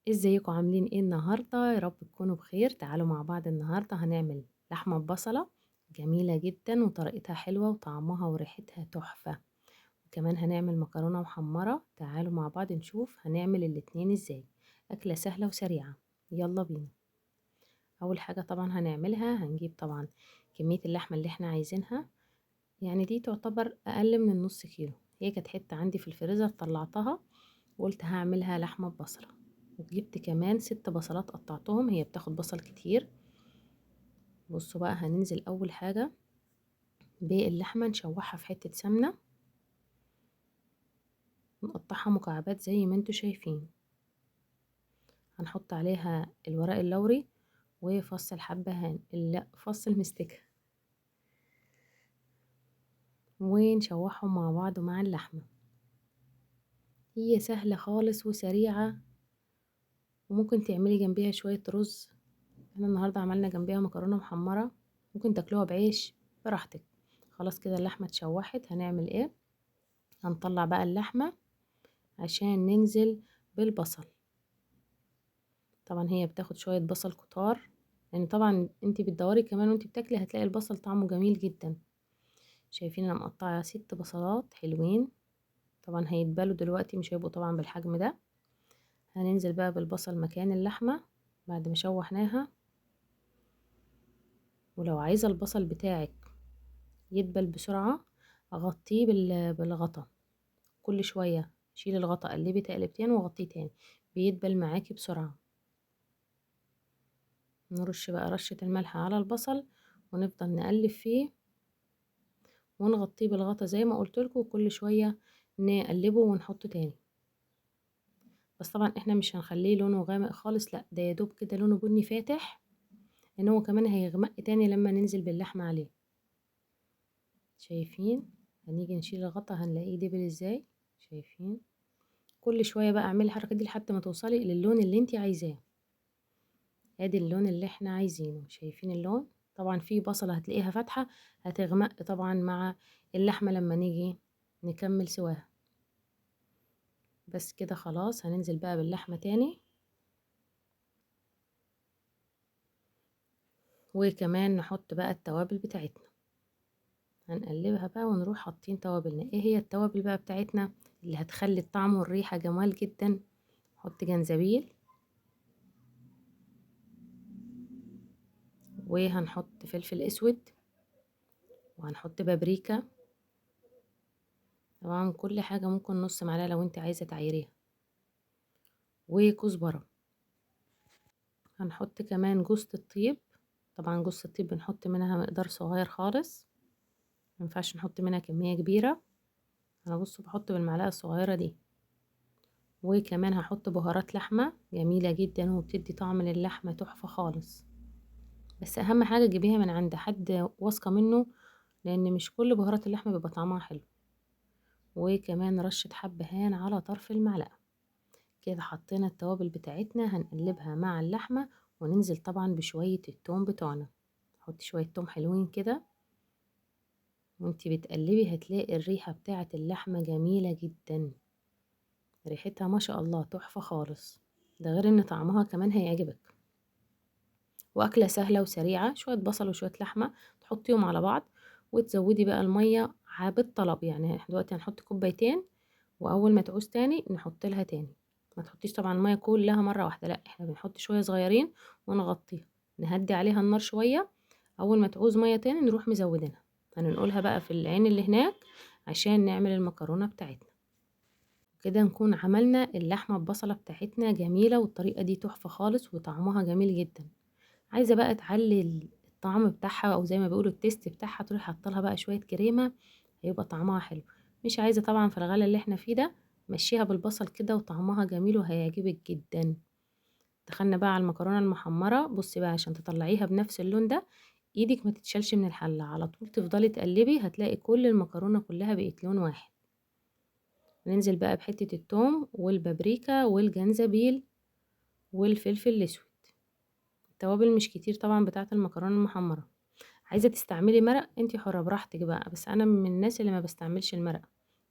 ازيكم عاملين ايه النهارده؟ يا رب تكونوا بخير. تعالوا مع بعض النهارده هنعمل لحمه ببصله جميلة جدا وطريقتها حلوة وطعمها وريحتها تحفة، وكمان هنعمل مكرونه محمرة. تعالوا مع بعض نشوف هنعمل الاتنين ازاي، اكله سهلة وسريعة. يلا بينا. اول حاجة طبعا هنعملها، هنجيب طبعا كمية اللحمة اللي احنا عايزينها، يعني دي تعتبر اقل من النص كيلو، هي كانت حتة عندي في الفريزر طلعتها وقلت هعملها لحمه ببصله. وجبت كمان 6 بصلات قطعتهم، هي بتاخد بصل كتير. بصوا بقى، هننزل اول حاجة باللحمه نشوحها في حتة سمنه، نقطعها مكعبات زي ما انتوا شايفين. هنحط عليها الورق اللوري وفص الحبهان، لا فص المستكه، ونشوحهم مع بعض مع اللحمة. هي سهلة خالص وسريعة، وممكن تعملي جنبيها شوية رز. احنا النهاردة عملنا جنبيها مكرونة محمرة، ممكن تاكلوها بعيش براحتك. خلاص كده اللحمة اتشوحت. هنعمل ايه؟ هنطلع بقى اللحمة عشان ننزل بالبصل. طبعا هي بتاخد شوية بصل كتار، لان طبعا انتي بتدوري كمان وانتي بتاكلي هتلاقي البصل طعمه جميل جدا. شايفين انا مقطعة 6 بصلات حلوين، طبعا هيتبالوا دلوقتي، مش هيبقوا طبعا بالحجم ده. هننزل بقى بالبصل مكان اللحمة بعد ما شوحناها. ولو عايزة البصل بتاعك يدبل بسرعة اغطيه بالغطا، كل شوية شيل الغطا قلبي تقلبتين وغطيه تاني، بيدبل معاكي بسرعة. نرش بقى رشة الملح على البصل ونفضل نقلب فيه ونغطيه بالغطا زي ما قلت لكم، وكل شوية نقلبه ونحطه تاني. بس طبعا احنا مش هنخليه لونه غامق خالص، لا ده يا دوب كده لونه بني فاتح، لان هو كمان هيغمق تاني لما ننزل باللحمة عليه. شايفين؟ هنيجي نشيل الغطا هنلاقيه دبل ازاي. شايفين؟ كل شوية بقى اعملي الحركة دي لحد ما توصلي للون اللي انتي عايزاه. ادي اللون اللي احنا عايزينه. شايفين اللون؟ طبعا في بصلة هتلاقيها فاتحة هتغمق طبعا مع اللحمة لما نيجي نكمل سواها. بس كده خلاص. هننزل بقى باللحمة تاني، وكمان نحط بقى التوابل بتاعتنا. هنقلبها بقى ونروح حاطين توابلنا. ايه هي التوابل بقى بتاعتنا اللي هتخلي الطعم والريحة جمال جدا؟ نحط جنزبيل، وهنحط فلفل اسود، وهنحط بابريكا. طبعا كل حاجة ممكن نص معلقة لو انت عايزة تعيريها، وكزبرة. هنحط كمان جوزة الطيب، طبعا جوزة الطيب بنحط منها مقدار صغير خالص، مينفعش نحط منها كمية كبيرة. انا بصوا بحط بالمعلقة الصغيرة دي. وكمان هحط بهارات لحمة جميلة جدا وبتدي طعم للحمة تحفة خالص. بس اهم حاجة تجيبيها من عند حد واثقة منه، لان مش كل بهارات اللحمة بيبقى طعمها حلو. وكمان رشة حبهان على طرف المعلقة. كده حطينا التوابل بتاعتنا، هنقلبها مع اللحمة وننزل طبعا بشوية التوم بتوعنا. حطي شوية توم حلوين كده وانتي بتقلبي، هتلاقي الريحة بتاعة اللحمة جميلة جدا، ريحتها ما شاء الله تحفة خالص. ده غير ان طعمها كمان هيعجبك. واكلة سهلة وسريعة، شوية بصل وشوية لحمة تحطيهم على بعض، وتزودي بقى المية بالطلب. يعني احنا دلوقتي هنحط كوبايتين، واول ما تعوز تاني نحط لها تاني. ما تحطيش طبعا المية كلها مرة واحدة، لا احنا بنحط شوية صغيرين ونغطيها، نهدي عليها النار شوية. اول ما تعوز مية تاني نروح مزودينها. هننقلها بقى في العين اللي هناك عشان نعمل المكرونة بتاعتنا. كده نكون عملنا اللحمة ببصلة بتاعتنا جميلة، والطريقة دي تحفة خالص وطعمها جميل جدا. عايزة بقى تعلي الطعم بتاعها، او زي ما بيقولوا التيست بتاعها، تروحي حاطه لها بقى شوية كريمة، هيبقى طعمها حلو. مش عايزة طبعا في الغلا اللي احنا فيه ده، مشيها بالبصل كده وطعمها جميل وهيعجبك جدا. دخلنا بقى على المكرونة المحمرة. بصي بقى عشان تطلعيها بنفس اللون ده، ايدك ما تتشالش من الحلة، على طول تفضلي تقلبي، هتلاقي كل المكرونة كلها بقت لون واحد. ننزل بقى بحتة التوم والبابريكا والجنزبيل والفلفل الاسود. التوابل مش كتير طبعا بتاعة المكرونة المحمرة. عايزة تستعملي مرق انتي حرة براحتك بقى، بس انا من الناس اللي ما بستعملش المرق،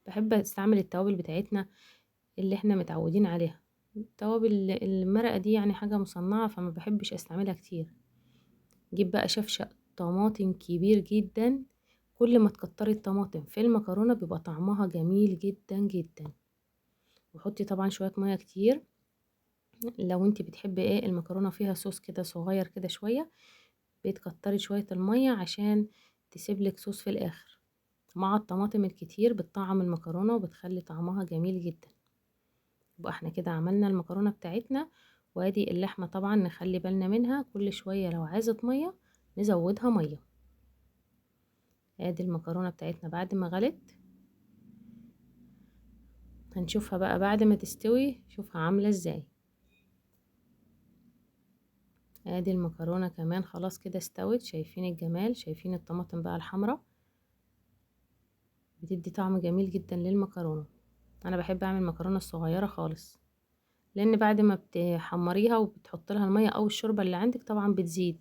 بحب استعمل التوابل بتاعتنا اللي احنا متعودين عليها. توابل المرقة دي يعني حاجة مصنعة فما بحبش استعملها كتير. جيب بقى شفشق طماطم كبير جدا، كل ما تكتري الطماطم في المكرونة بيبقى طعمها جميل جدا جدا. وحطي طبعا شوية مية كتير لو انتي بتحبي ايه المكرونة فيها صوص كده صغير كده شوية، بتكتري شوية المية عشان تسيبلك صوص في الاخر. مع الطماطم الكتير بتطعم المكرونة وبتخلي طعمها جميل جدا. يبقى احنا كده عملنا المكرونة بتاعتنا. وادي اللحمة طبعا نخلي بالنا منها، كل شوية لو عايزة مية نزودها مية. ادي المكرونة بتاعتنا بعد ما غلت، هنشوفها بقى بعد ما تستوي شوفها عاملة ازاي. ادي المكرونة كمان خلاص كده استوت، شايفين الجمال، شايفين الطماطم بقى الحمراء بتدي طعم جميل جدا للمكرونة. انا بحب اعمل مكرونة الصغيرة خالص، لان بعد ما بتحمريها وبتحط لها المية او الشوربة اللي عندك طبعا بتزيد،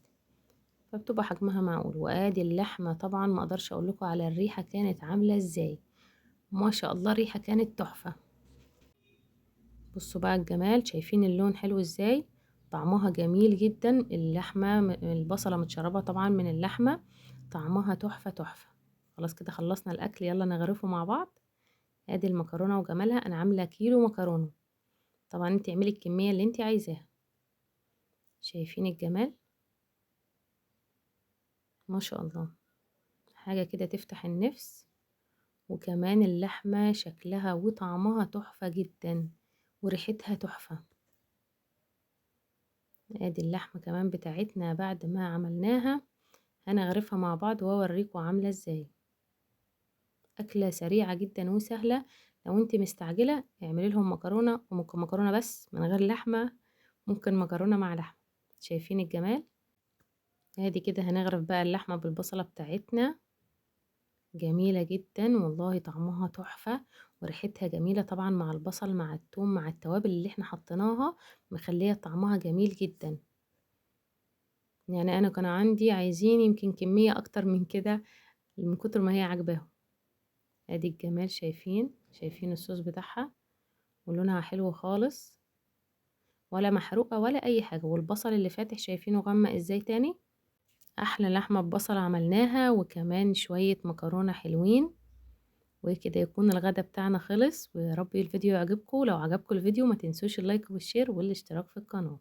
فبتبقى حجمها معقول. وادي اللحمة طبعا ما اقدرش اقول لكم على الريحة كانت عاملة ازاي، ما شاء الله الريحة كانت تحفة. بصوا بقى الجمال، شايفين اللون حلو ازاي، طعمها جميل جدا. اللحمة البصلة متشربة طبعا من اللحمة، طعمها تحفة تحفة. خلاص كده خلصنا الاكل، يلا نغرفه مع بعض. ادي المكرونة وجمالها، انا عاملة كيلو مكرونة، طبعا انت اعملي الكمية اللي انت عايزاها. شايفين الجمال ما شاء الله، حاجة كده تفتح النفس. وكمان اللحمة شكلها وطعمها تحفة جدا وريحتها تحفة. ادي اللحمة كمان بتاعتنا بعد ما عملناها، هنغرفها مع بعض واوريكم عاملة ازاي. اكلة سريعة جدا وسهلة، لو انت مستعجلة اعملي لهم مكرونة، وممكن مكرونة بس من غير لحمة، ممكن مكرونة مع لحمة. شايفين الجمال؟ ادي كده هنغرف بقى اللحمة بالبصلة بتاعتنا، جميلة جدا والله، طعمها تحفة وريحتها جميلة طبعا مع البصل مع الثوم مع التوابل اللي احنا حطيناها، مخلية طعمها جميل جدا. يعني انا كان عندي عايزين يمكن كمية اكتر من كده من كتر ما هي عجباهم. ادي الجمال، شايفين الصوص بتاعها ولونها حلو خالص، ولا محروقة ولا اي حاجة. والبصل اللي فاتح شايفينه غمق ازاي تاني. احلى لحمة ببصل عملناها، وكمان شوية مكرونة حلوين. وكده يكون الغدا بتاعنا خلص. ويا رب الفيديو يعجبكم، لو عجبكم الفيديو ما تنسوش ال like وال share والاشتراك في القناة.